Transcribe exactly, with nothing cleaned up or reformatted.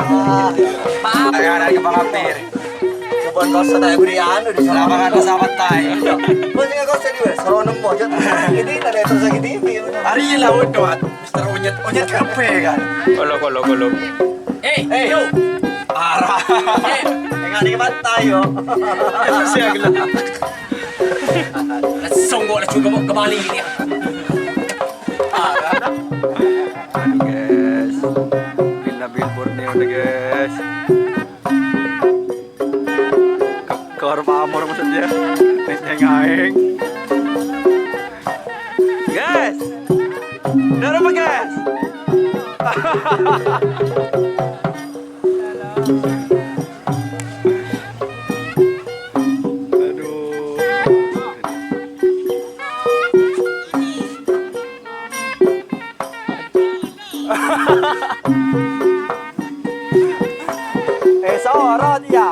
Ayo, ada kembang api. Coba kau sedang beri anu di sana. Lapangan pesawat tai. Kau sih kau sedih, weh. Seronok mau, Jat. Ini ada yang terus lagi T V. Hari ini lah, waduh, mister Onyet, Onyet kape kan? Kolo, kolo, kolo. Eh, eh, yo. Parah. Eh, enggak di pantai, yo. Itu sih aku. Langsung gua juga mau kembali ini. Parah. Aduh, guys. Pina billboard nih udah, guys. Ke-, keluar pamor maksudnya. Nih, yang aing. Guys. Udah apa, guys? Aduh. Eh, sorot ya.